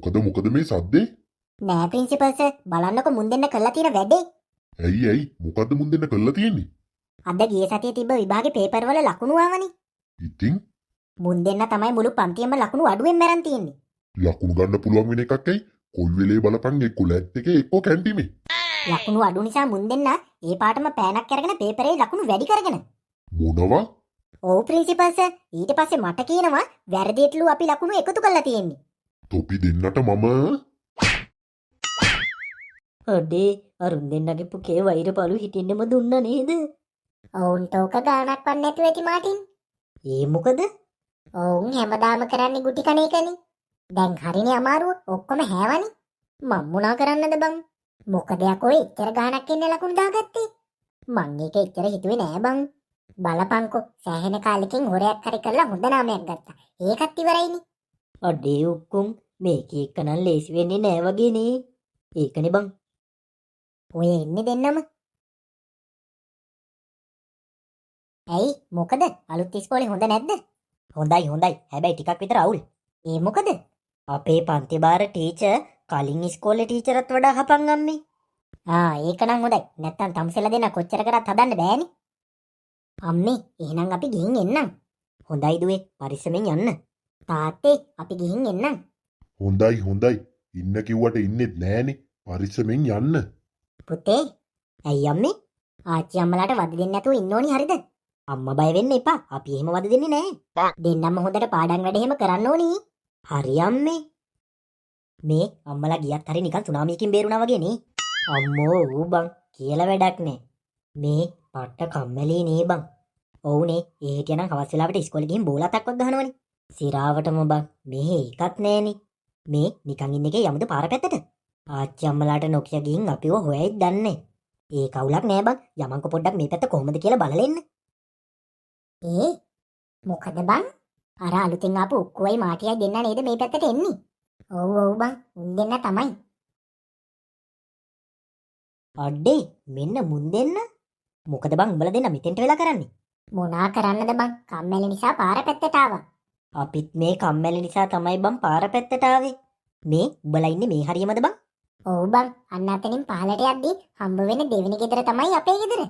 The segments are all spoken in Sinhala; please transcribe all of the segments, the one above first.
මොකද මොකද මේ සද්දේ? නෑ ප්‍රින්සිපල් සර්, බලන්නකො මුන් දෙන්න කරලා තියෙන වැඩේ. ඇයි ඇයි මොකද්ද මුන් දෙන්න කරලා තියෙන්නේ? අද ගිය සතියේ තිබ්බ විභාගේ පේපර් වල ලකුණු ආවනේ. ඉතින් මුන් දෙන්න තමයි මුළු පන්තියම ලකුණු අඩුවෙන් මැරන් තියෙන්නේ. ලකුණු ගන්න පුළුවන් වෙන එකක් ඇයි? කොයි වෙලේ බලපන් එක්ක ලැට් එකේ එක්ක කැන්ටිමේ. ලකුණු අඩු නිසා මුන් දෙන්න ඒ පාටම පෑනක් අරගෙන පේපරේ ලකුණු වැඩි කරගෙන. මොනවා? ඔව් ප්‍රින්සිපල් සර්, ඊට පස්සේ මට කියනවා වැරදියටලු අපි ලකුණු එකතු කරලා තියෙන්නේ. තොපි දෙන්නට මම අඩේ අරුන් දෙන්නගේ පුකේ වෛර පළු හිටින්නෙම දුන්නා නේද? ඔවුන්ට ඕක ගාණක්වත් නැතුව ඇති මාටින්. ඒ මොකද? ඔවුන් හැමදාම කරන්නේ ගුටි කන එකනේ. දැන් හරිනේ අමාරුව, ඔක්කොම හැවනේ. මං මොනා කරන්නද බං? මොකද යකෝ එච්චර ගාණක් එන්න ලකුණු දාගත්තේ? මං ඒක එච්චර හිතුවේ නෑ බං. බලපංකෝ සෑහෙන කාලෙකින් හොරයක් හරි කරලා හොඳ නාමයක් ගත්තා. ඒකත් ඉවරයිනේ. අඩේ ඔක්කොම් මේක එක්ක නම් ලේසි වෙන්නේ නෑ වගේ නේ. ඒකනේ බං. ඔය එන්නේ දෙන්නම. ඇයි මොකද අලුත් ඉස්කෝලේ හොඳ නැද්ද? හොඳයි හොඳයි. හැබැයි ටිකක් විතර අවුල්. ඒ මොකද? අපේ පන්ති බාර ටීචර් කලින් ඉස්කෝලේ ටීචරත් වඩා හපන් අම්මේ. ආ ඒක නම් හොඳයි. නැත්තම් තම්සෙලා දෙන්න කොච්චර කරත් හදන්න බෑනේ. අම්මේ එහෙනම් අපි ගිහින් එන්නම්. හොඳයි දුවේ පරිස්සමෙන් යන්න. තාත්තේ අපි ගිහින් එන්නම්. හොඳයි හොඳයි. ඉන්න කිව්වට ඉන්නෙත් නෑනේ. පරිස්සමෙන් යන්න. පුතේ ඇයි අම්මේ? ආච්චි අම්මලාට වද දෙන්න නැතුව ඉන්න ඕනි හරිද? අම්මා බය වෙන්න එපා. අපි එහෙම වද දෙන්නේ නෑ. දෙන්නම හොඳට පාඩම් වැඩ එහෙම කරන්න ඕනි. හරි අම්මේ. මේ අම්මලා ගියත් හරි නිකන් සුනාමියකින් බේරුණා වගේ නේ. අම්මෝ ඌ බං කියලා වැඩක් නෑ. මේ පට්ට කම්මැලි නේ බං. ඔව්නේ ඒ හිටියනම් හවස් වෙලාවට ඉස්කෝලේ ගිහින් බෝල අතක්වත් ගහනවනේ. සිරාවටම බං මෙහෙ එකක් නෑනේ. මේ නිකන් ඉන්න එකේ යමුද පාර පැත්තට? ආච්චි අම්මලාට නොකිය ගිහින් අපිව හොයයිද දන්නේ. ඒ කවුලක් නෑ බං. යමන්කෝ පොඩ්ඩක් මේ පැත්ත කොහොමද කියලා බලලා එන්න. ඒ මොකද බං? අර අලුතෙන් ආපු ඔක්කොයි මාටියයි දෙන්න නේද මේ පැත්තට එන්නේ? ඔව් ඔව් බං උන් දෙන්න තමයි. අඩේ මෙන්න මුන් දෙන්න. මොකද බං උඹලා දෙන්න මෙතෙන්ට වෙලා කරන්නේ? මොනා කරන්නද බං? කම්මැලි නිසා පාර පැත්තට ආවා. අපිත් මේ කම්මැලි නිසා තමයි බං පාර පැත්තට ආවේ. මේ උඹලා ඉන්නේ මේ හරියමද බං? ඔව් බං අන්න අතනින් පහලට යද්දි හම්බ වෙන දෙවෙනි ගෙදර තමයි අපේ ගෙදර.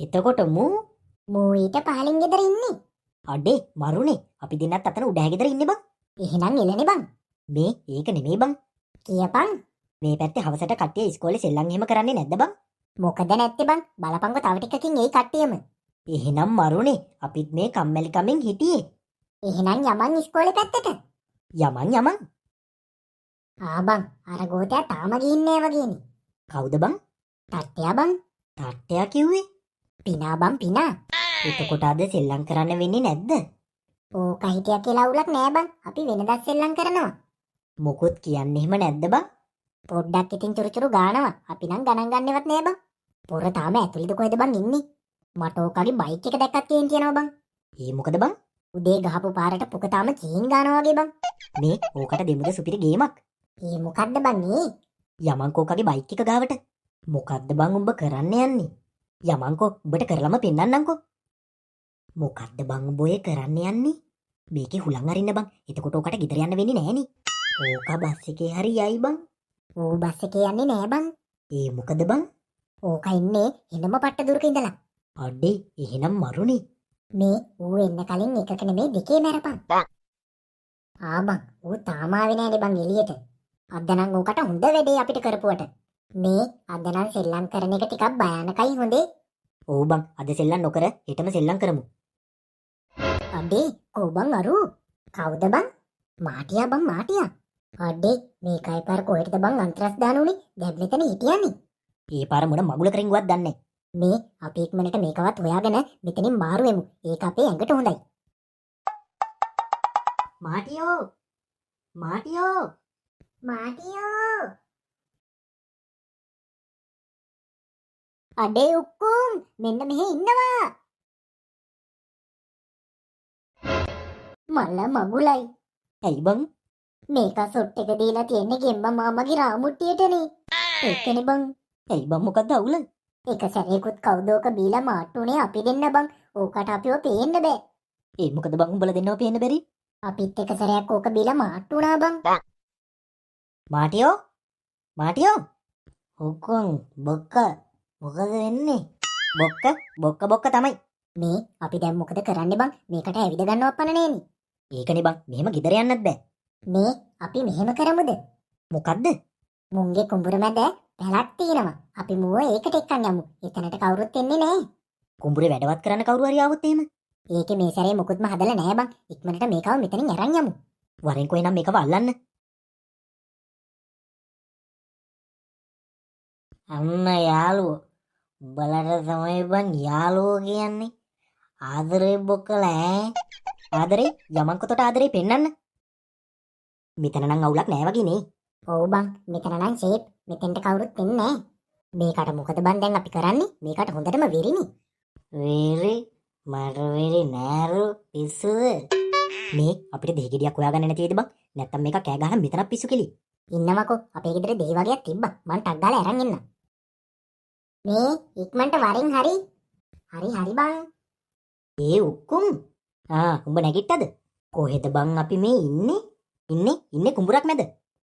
එතකොට මූ මූ ඊට පහලින් ගෙදර ඉන්නේ. අඩේ මරුනේ අපි දෙන්නත් අතන උඩ ගෙදර ඉන්නේ බං. එහෙනම් එළනේ බං. මේ ඒක නෙමෙයි බං. කියපන්. මේ පැත්තේ හවසට කට්ටිය ඉස්කෝලේ සෙල්ලම් එහෙම කරන්නේ නැද්ද බං? මොකද නැත්තේ බං? බලපංකෝ තව ටිකකින් එයි කට්ටියම. එහෙනම් මරුනේ අපිත් මේ කම්මැලි කමෙන් හිටියේ. එහෙනම් යමන් ඉස්කෝලේ පැත්තට. යමන් යමන්. ආ බං අර ගෝතයා තාම ගිහින් නෑ වගේනේ. කවුද බං? තට්ටයා බං. තට්ටයා කිව්වේ? පිනා බං පිනා. එතකොට අද සෙල්ලම් කරන්න වෙන්නේ නැද්ද? ඕක හිටියා කියලා අවුලක් නෑ බං. අපි වෙනදා සෙල්ලම් කරනවා. මොකොත් කියන්නේ එහෙම නැද්ද බං? පොඩ්ඩක් ඉතින් චුරු චුරු ගානවා. අපි නම් ගණන් ගන්නෙවත් නෑ බං. පොර තාම ඇතුළේද කොහෙද බං ඉන්නේ? මට ඕකගේ බයික් එක දැක්කත් කේන්ති යනවා බං. ඒ මොකද බං? උදේ ගහපු පාරට පුක තාම චීන් ගානවා වගේ බං. මේ ඕකට දෙමුද සුපිරි ගේමක්? ඒ මොකද්ද බං ඒ? යමන්කෝ ඕකගේ බයික් එක ගාවට. මොකද්ද බං උඹ කරන්න යන්නේ? යමන්කෝ උඹට කරලම පෙන්නන්නම්කෝ. මොකද්ද බං උඹ ඔය කරන්න යන්නේ? මේකේ හුලං අරින්න බං. එතකොට ඕකට ගෙදර යන්න වෙන්නේ නෑනේ. ඕක බස් එකේ හරි යයි බං. ඌ බස් එකේ යන්නේ නෑ බං. ඒ මොකද බං? ඕක ඉන්නේ එනම පට්ට දුරක ඉඳලා. අඩේ එහෙනම් මරුනේ. මේ ඌ එන්න කලින් එකක නෙමෙයි දෙකේ මැරපන්. ආ බං ඌ තාම ආවේ නෑනේ බං එළියට. අද නම් ඕකට හොඳ වැඩේ අපිට කරපුවට. මේ අද නම් සෙල්ලම් කරන එක ටිකක් භයානකයි හොඳේ. ඔව් බං අද සෙල්ලම් නොකර හෙටම සෙල්ලම් කරමු. අඩේ කෝ බං අරු? කවුද බං? මාටියා බං මාටියා. අඩේ මේකයි පාර කොහෙටද බං අන්තරස් දාන උනේ? දැන් මෙතන හිටියනේ. ඒ පාර මොන මගුල කරින්ගුවක් දන්නේ. මේ අපි ඉක්මනට මේකවත් හොයාගෙන මෙතනින් මාරු වෙමු. ඒක අපේ ඇඟට හොඳයි. මාටියෝ මාටියෝ මාටියෝ අඩේ උක්කුම් මෙන්න මෙහෙ ඉන්නවා. මල්ල මගුලයි. ඇයි බං? මේක සොට් එක දීලා තියෙන්නේ ගෙම්බ මාමගේ රාමුට්ටියටනේ. ඒකනේ බං. ඇයි බං මොකද්ද අවුල? එක සැරේකුත් කවුද ඕක බීලා මාට්ටුනේ අපි දෙන්න බං. ඕකට අපිව පේන්න බෑ. ඒ මොකද බං උඹලා දෙන්නව පේන්න බැරි? අපිත් එක සැරයක් ඕක බීලා මාට්ටු වුණා බං. මාටියෝ මාටියෝ ඔක්කොන් බොක්ක මොකද වෙන්නේ? බොක්ක බොක්ක බොක්ක තමයි. මේ අපි දැන් මොකද කරන්නේ බං? මේකට ඇවිද ගන්නවත් පණ නෑනේ. ඒකනේ බං, මෙහෙම ගෙදර යන්නත් බෑ. මේ අපි මෙහෙම කරමුද? මොකද්ද? මුන්ගේ කුඹුර මැද පැලක් තියෙනවා. අපි මුව ඒකට එක්කන් යමු. එතනට කවුරුත් එන්නේ නෑ. කුඹුරේ වැඩවත් කරන්න කවුරු හරි ආවොත් එහෙම. ඒකේ මේ සැරේ මොකුත්ම හදලා නෑ බං. ඉක්මනට මේකව මෙතනින් අරන් යමු. වරෙන් කොහෙනම් මේකව අල්ලන්න. අන්න යාළුවෝ, උඹලට තමයි බං යාළුවෝ කියන්නේ. ආදරේ බොකලා ඈ. ආදරේ යමන්කො තොට ආදරේ පෙන්නන්න. මෙතන නම් අවුලක් නෑ වගේ නේ. ඔව් බං, මෙතන නම් ෂේප්. මෙතෙන්ට කවුරුත් එන්නේ නෑ. මේකට මොකද බං දැන් අපි කරන්නේ? මේකට හොඳටම වෙරිනේ. වෙරි මට වෙරි නෑරු, පිස්සුද? මේ අපිට දෙහි ගෙඩියක් හොයාගන්න නැති වේද බං? නැත්තම් මේක කෑ ගහලා මෙතනක් පිස්සු කෙලි. ඉන්නවකෝ, අපේ ගෙදර දෙහි වගේක් තිබ්බා. මං ටක් ගාලා අරන් එන්න. මේ ඉක්මනට වරෙන් හරි. හරි හරි බං. ඒ ඔක්කොම ආ උඹ නැගිට්ටද? කොහෙද බං අපි මේ ඉන්නේ? ඉන්නේ ඉන්නේ කුඹුරක් මැද.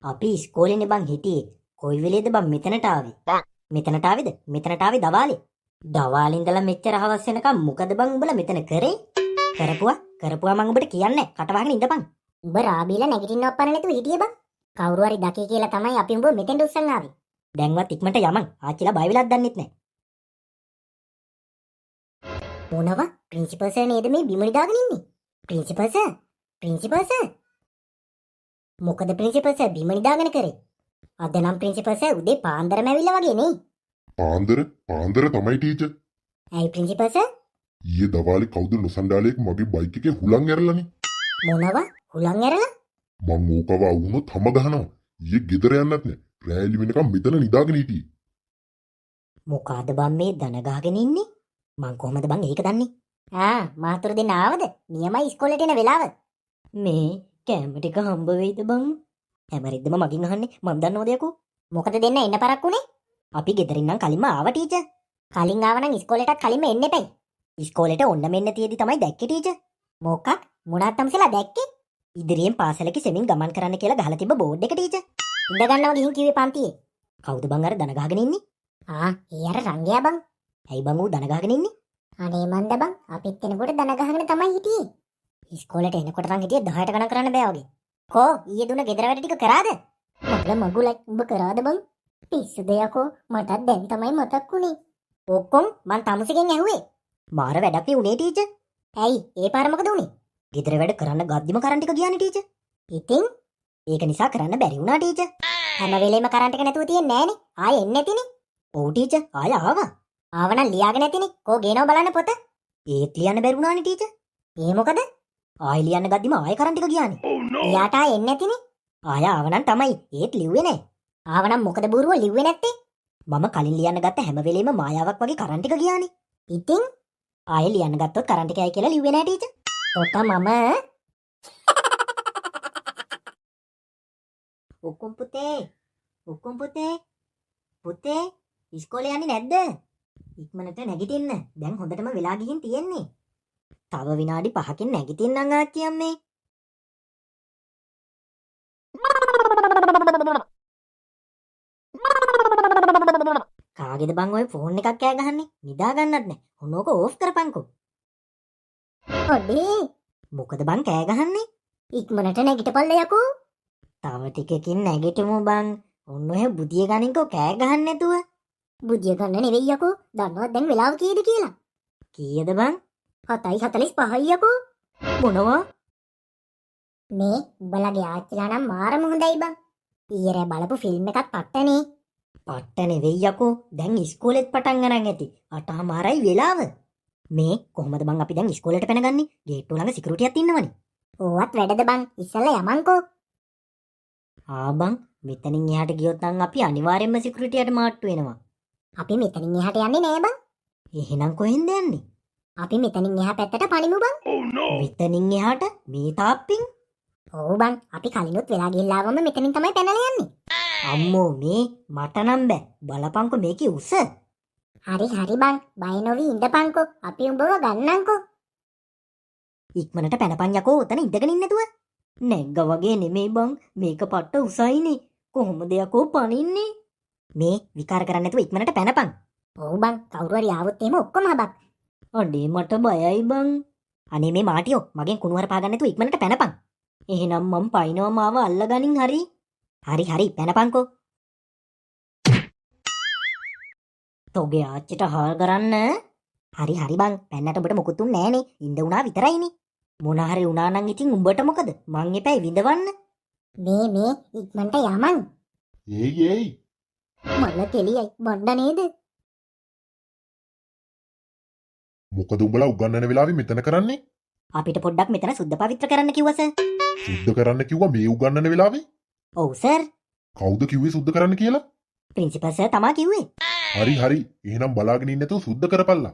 අපි ඉස්කෝලේනේ බං හිටියේ. කොයි වෙලේද බං මෙතනට ආවේ? මෙතනට ආවේද? මෙතනට ආවේ දවාලේ. දවාලේ ඉඳලා මෙච්චර හවස් වෙනකම් මොකද බං උඹලා මෙතන කරේ? කරපුවා කරපුවා මං උඹට කියන්නේ කට වහගෙන ඉඳපන්. උඹ රාබීලා නැගිටින්නවත් පණ නැතුව හිටියේ බං. කවුරු හරි දකී කියලා තමයි අපි උඹ මෙතෙන්ට උස්සන් ආවේ. දැන්වත් ඉක්මනට යමන්. ආච්චිලා බය වෙලාත් දන්නෙත් නෑ. මොනවා ප්‍රින්සිපල් සර් නේද මේ බිම නිදාගෙන ඉන්නේ? ප්‍රින්සිපල් සර්, ප්‍රින්සිපල් සර්, මොකද ප්‍රින්සිපල් සර් බිම නිදාගෙන කරේ? අද නම් ප්‍රින්සිපල් සර් උදේ පාන්දරම ඇවිල්ලා වගේ නේ. පාන්දර පාන්දර තමයි ටීචර්. ඇයි ප්‍රින්සිපල් සර්? ඊයේ දවාලේ කවුද නොසන්ඩාලයෙක් මගේ බයික් එකේ හුලං ඇරලානේ. මොනවා හුලං ඇරලා? මං ඕකව අවුනොත් හැම ගහනවා. ඊයේ ගෙදර යන්නත් නෑ. රෑ එළි වෙනකම් මෙතන නිදාගෙන හිටියේ. මොකාද බං මේ දන ගහගෙන ඉන්නේ? මං කොහමද බං ඒක දන්නේ? ආ මාතුරු දෙන්න ආවද? නියමයි ඉස්කෝලේට එන වෙලාව. මේ කෑම ටික හම්බ වෙයිද බං? හැම රෙද්දම මගෙන් අහන්නේ මං දන්නවද යකෝ? මොකද දෙන්න එන්න පරක්කු උනේ? අපි ගෙදරින් නම් කලින්ම ආවා ටීචර්. කලින් ආව නම් ඉස්කෝලේටත් කලින්ම එන්න එපැයි. ඉස්කෝලේට ඔන්න මෙන්න තියෙදි තමයි දැක්කේ ටීචර්. මොකක් මොනවාද තමුසෙලා දැක්කේ? ඉදිරියෙන් පාසලක සෙමින් ගමන් කරන්න කියලා ගහලා තිබ්බ බෝඩ් එක ටීචර්. ඉඳ ගන්නවා ගිහින් කිව්වේ පන්තියේ. කවුද බං අර දන ගහගෙන ඉන්නේ? ආ ඒ අර රංගයා බං. ඇයි බං ඌ දන ගහගෙන ඉන්නේ? අනේ මන්ද බං, අපිත් එනකොට දන ගහගෙන තමයි හිටියේ. ඉස්කෝලේට එනකොට නම් හිටියේ 10ට ගණන් කරන්න බෑ වගේ. කෝ ඊයේ දුන්න ගෙදර වැඩ ටික කරාද? මගල මගුලයි උඹ කරාද බං? පිස්සුද යකෝ, මටත් දැන් තමයි මතක් වුනේ. ඔක්කොම මං තමුසෙගෙන් ඇහුවේ. මාර වැඩක් නේ උනේ ටීචර්. ඇයි ඒ පාර මොකද උනේ? ගෙදර වැඩ කරන්න ගද්දිම කරන්ට් එක ගියානේ ටීචර්. ඉතින් ඒක නිසා කරන්න බැරි වුණා ටීචර්. හැම වෙලේම කරන්ට් එක නැතුව තියෙන්නේ නෑනේ. ආයෙ එන්නේ නැතිනේ. ඔව් ටීචර්, ආයෙ ආවා. ආවනම් ලියාගෙන නැතිනේ. කෝ ගේනව බලන්න පොත. ඒත් ලියන්න බැරි වුණානේ ටීචර්. ඒ මොකද? ආයෙ ලියන්න ගද්දිම ආයෙ කරන්ට් එක ගියානේ. එයාට ආයෙ එන්නේ නැතිනේ. ආයෙ ආවනම් තමයි. ඒත් ලිව්වේ නෑ. ආවනම් මොකද බූරුව ලිව්වේ නැත්තේ? මම කලින් ලියන්න ගත්ත හැම වෙලේම මායාවක් වගේ කරන්ට් එක ගියානේ. ඉතින් ආයෙ ලියන්න ගත්තොත් කරන්ට් එක යයි කියලා ලිව්වේ නෑ ටීචර්. තොට මම ඔක්කොම පුතේ, ඔක්කොම පුතේ, පුතේ ඉස්කෝලේ යන්නේ නැද්ද? ඉක්මනට නැගිටින්න. දැන් හොඳටම වෙලා ගිහින් තියෙන්නේ. තව විනාඩි 5කින් නැගිටින්නම් ආච්චි අම්මේ. කාගේද බං ඔය ෆෝන් එකක් කෑ ගහන්නේ? නිදා ගන්නත් නෑ. ඔන්න ඕක ඕෆ් කරපන්කෝ. අඩේ මොකද බං කෑ ගහන්නේ? ඉක්මනට නැගිටපල්ලා යකෝ. තව ටිකකින් නැගිටමු බං. ඔන්න ඔය බුදිය ගනින්කෝ කෑ ගහන්න නැතුව. බුදිය ගන්න නෙවෙයි යකෝ. දන්නවද දැන් වෙලාව කීයද කියලා? කීයද බං? 7:45යි යකෝ. මොනවා? මේ උඹලගේ ආච්චිලා නම් මාරම හොඳයි බං. ඊයේ රෑ බලපු ෆිල්ම් එකක් පට්ටනේ. පට්ට නෙවෙයි යකෝ. දැන් ඉස්කෝලෙත් පටන් ගන්න ඇති. 8:00යි වෙලාව. මේ කොහොමද බං අපි දැන් ඉස්කෝලේට පැනගන්නේ? ගේට්ටුව ළඟ සිකියුරිටියක් ඉන්නවනේ. ඕවත් වැඩද බං. ඉස්සෙල්ලා යමන්කෝ. ආ බං, මෙතනින් එහාට ගියොත් නම් අපි අනිවාර්යෙන්ම සිකියුරිටියට මාට්ටු වෙනවා. අපි මෙතනින් එහාට යන්නේ නෑ බං. එහෙනම් කොහෙන්ද යන්නේ? අපි මෙතනින් එහා පැත්තට පනිමු බං. මෙතනින් එහාට මේ තාප්පින්? ඔව් බං, අපි කලිනුත් වෙලා ගිහිල්ලා ආවම මෙතනින් තමයි පැනලා යන්නේ. අම්මෝ මේ මට නම් බෑ. බලපන්කෝ මේකේ උස. හරි හරි බං, බය නොවි ඉඳපන්කෝ. අපි උඹව ගන්නම්කෝ. ඉක්මනට පැනපන් යකෝ, ඔතන ඉඳගෙන ඉන්න නැතුව. නැග්ග වගේ නෙමෙයි බං, මේක පට්ට උසයිනේ. කොහොමද යකෝ පනින්නේ? මේ විකාර කරන්නේ නැතුව ඉක්මනට පැනපන්. ඔව් බං, කවුරු හරි ආවොත් එහෙම ඔක්කොම හබක්. අඩේ මට බයයි බං. අනේ මේ මාටියෝ මගෙන් කුණුහර පා ගන්න නැතුව ඉක්මනට පැනපන්. එහෙනම් මං පයින්නවා, මාව අල්ලගනින්. හරි හරි හරි, පැනපන්කෝ. තෝගේ ආච්චිට හාල් කරන්න. හරි හරි බං, පැන්නට උඹට මොකුත් උන්නේ නෑනේ. ඉඳ උනා විතරයිනේ. මොන හරි උනා නම් ඉතින් උඹට මොකද? මං එපැයි විඳවන්න. මේ මේ ඉක්මනට යමන්. ඒයි ඒයි. මල්ල කෙලියයි බණ්ඩ නේද? මොකද උඹලා උගන්නන වෙලාවේ මෙතන කරන්නේ? අපිට පොඩ්ඩක් මෙතන සුද්ධ පවිත්‍ර කරන්න කිව්වා සර්. සුද්ධ කරන්න කිව්වා මේ උගන්නන වෙලාවේ? ඔව් සර්. කවුද කිව්වේ සුද්ධ කරන්න කියලා? ප්‍රින්සිපල් සර් තමා කිව්වේ. හරි හරි, එහෙනම් බලාගෙන ඉන්න නැතුව සුද්ධ කරපල්ලා.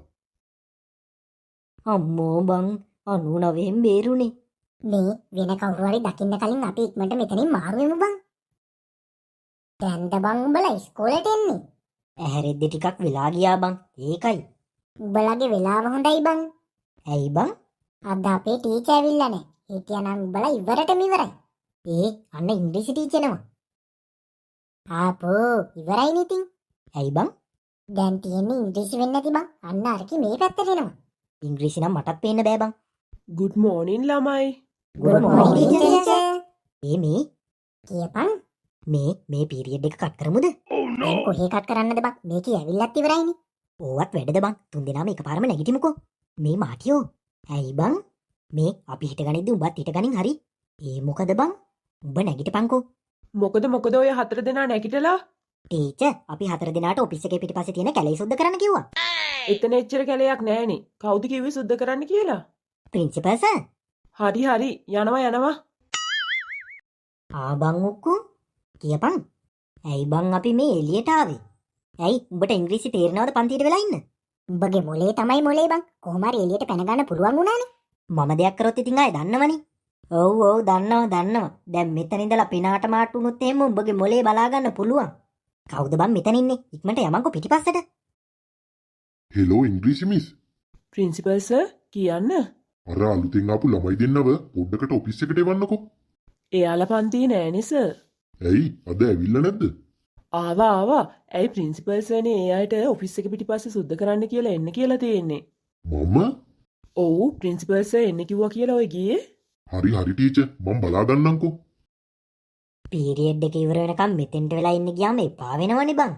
අම්මෝ බං, 99න් බේරුනේ. මේ වෙන කවුරු හරි දකින්න කලින් අපි ඉක්මනට මෙතනින් මාරු වෙමු බං. දැන්ද බං උඹලා ඉස්කෝලේට එන්නේ? ඇහැරෙද්දි ටිකක් වෙලා ගියා බං, ඒකයි. උඹලගේ වෙලාව හොඳයි බං. ඇයි බං? අද අපේ ටීචර් ඇවිල්ලා නෑ. හිටියනම් උඹලා ඉවරටම ඉවරයි. ඒ අන්න ඉංග්‍රීසි ටීචර් එනවා. ආපෝ ඉවරයිනේ ඉතින්. ඇයි බං? දැන් තියෙන්නේ ඉංග්‍රීසි වෙන්න ඇති බං. අන්න අරකි මේ පැත්තට එනවා. ඉංග්‍රීසි නම් මටත් පේන්න බෑ බං. ගුඩ් මෝර්නින් ළමයි. Good මෝර්නින් teacher. ඒ මේ කියපන්. මේ මේ පීරියඩ් එක කට් කරමුද? දැන් කොහේ කට් කරන්නද බං? මේකේ ඇවිල්ලත් ඉවරයිනේ. ඕවත් වැඩද බං? තුන් දෙනාම එකපාරම නැගිටිමුකෝ. මේ මාටියෝ. ඇයි බං? මේ අපි හිටගනිද්දි උඹත් හිටගනින් හරි. ඒ මොකද බං? උඹ නැගිටපන්කෝ. මොකද මොකද ඔය හතර දෙනා නැගිටලා? ටීචර්, අපි හතර දෙනාට ඔෆිස් එකේ පිටිපස්සේ තියෙන කැලේ සුද්ධ කරන්න කිව්වා. එතන එච්චර කැලයක් නෑනේ. කවුද කිව්වේ සුද්ධ කරන්න කියලා? Principal sir. හරි හරි, යනවා යනවා. ආ බං උක්කු කියපන්. ඇයි බං අපි මේ එළියට ආවේ? ඇයි උඹට ඉංග්‍රීසි තේරෙනවද පන්තියට වෙලා ඉන්න? උඹගේ මොලේ තමයි මොලේ බං. කොහොම හරි එළියට පැන ගන්න පුළුවන් වුණානේ. මම දෙයක් කරොත් ඉතින් ආයේ දන්නවනේ. ඔව් ඔව්, දන්නවා දන්නවා. දැන් මෙතන ඉඳලා පිනාට මාට්ටු වුණොත් එහෙම උඹගේ මොලේ බලා ගන්න පුළුවන්. කවුද බං මෙතන ඉන්නේ? ඉක්මනට යමන්කෝ පිටිපස්සට. හෙලෝ ඉංග්‍රීසි මිස්. ප්‍රින්සිපල් සර් කියන්න. අර අලුතෙන් ආපු ළමයි දෙන්නව පොඩ්ඩකට ඔෆිස් එකට එවන්නකෝ. එයාලා පන්තියේ නෑනේ සර්. ඇයි අද ඇවිල්ලා නැද්ද? ආවා ආවා. ඇයි ප්‍රින්සිපල් සර්නේ ඒ අයට ඔෆිස් එක පිටිපස්සේ සුද්ධ කරන්න කියලා එන්න කියලා තියෙන්නේ. මම? ඔව්, ප්‍රින්සිපල් සර් එන්න කිව්වා කියලා ඔය ගියේ. හරි හරි ටීචර්, මං බලා ගන්නම්කෝ. පීරියඩ් එක ඉවර වෙනකම් මෙතෙන්ට වෙලා ඉන්න ගියාම එපා වෙනවනේ බං.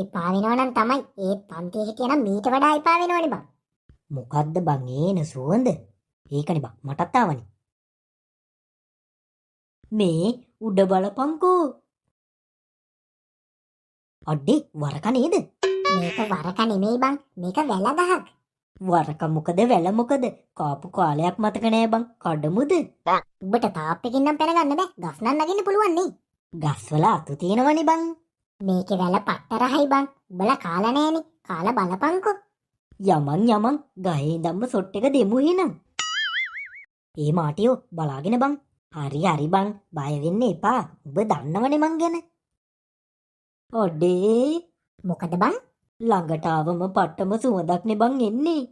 එපා වෙනව නම් තමයි. ඒත් පන්තියේ හිටියනම් මීට වඩා එපා වෙනවනේ බං. මොකද්ද බං ඒන සුවඳ? ඒකනේ බං මටත් ආවනේ. මේ උඩ බලපන්කෝ. අඩේ වරක නේද? මේක වරක නෙමෙයි බං. මේක වැල ගහක්. වරක මොකද වැල මොකද? කාපු කාලයක් මතක නෑ බං. කඩමුද? උඹට තාප් එකකින් නම් පැන ගන්න බෑ. ගස් නම් නගින්න පුළුවන් නේ. ගස්වල අතු තියෙනවනේ බං. මේකේ වැල පට්ට රහයි බං. උඹලා කාලා නෑනේ. කාලා බලපන්කෝ. යමන් යමන් ගහේ ඉඳන්ම සොට් එක දෙමු එහෙනම්. ඒ මාටියෝ බලාගෙන බං. හරි හරි බං, බය වෙන්න එපා. උඹ දන්නවනේ මං ගැන. අඩේ මොකද බං? ළඟට ආවම පට්ටම සුවඳක් නේ බං එන්නේ.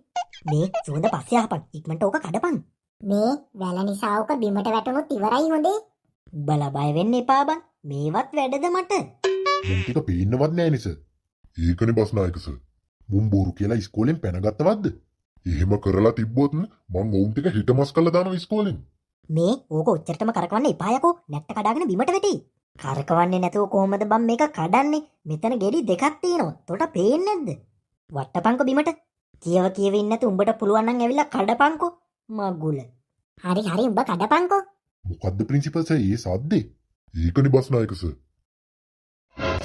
මේ සුවඳ පස්සේ ආපන්. ඉක්මනට ඕක කඩපන්. මේ වැල නිසා ඕක බිමට වැටුනොත් ඉවරයි හොඳේ. උඹලා බය වෙන්න එපා බං. මේවත් වැඩද මට? මුන් ටික පේන්නවත් නෑ නේ සර්. ඒකනේ බස්නායක සර්. මුන් බොරු කියලා ඉස්කෝලෙන් පැනගත්තවත්ද? එහෙම කරලා තිබ්බොත් මං ඔවුන් ටික හිට මස් කරලා දානවා ඉස්කෝලෙන්. මේ ඕක ඔච්චරටම කරකවන්න එපා යකෝ. නැට්ට කඩාගෙන බිමට වැටෙයි. කරකවන්නේ නැතුව කොහොමද බං මේක කඩන්නේ? මෙතන ගෙඩි දෙකක් තියෙනවා. තොට පේන්නේ නැද්ද? වට්ටපන්කෝ බිමට. කියව කියව ඉන්න නැතු උඹට පුළුවන් නම් ඇවිල්ලා කඩපන්කෝ. මගුල. හරි හරි උඹ කඩපන්කෝ. මොකද්ද ප්‍රින්සිපල් සර් ඒ සද්දේ? ඒකනේ බස්නායක සර්.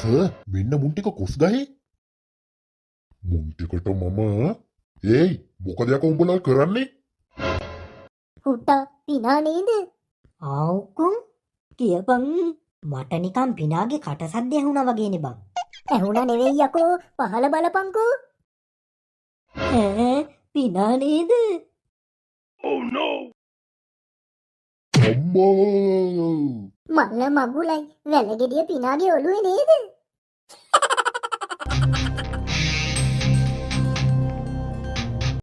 සර් මෙන්න මුන් ටික කොස් ගහේ. මුන් ටිකට මම ඒයි මොකද යකෝ උඹලා කරන්නේ? හුටා පිනා නේද? ආව්කුම් කියපන්. මට නිකන් පිනාගේ කට සද්ද ඇහුණා වගේනේ බං. ඇහුණා නෙවෙයි යකෝ, පහළ බලපන්කෝ. ඈ පිනා නේද? අම්මෝ මල්ල මගුලයි වැල ගෙඩිය පිනාගේ ඔළුවේ නේද?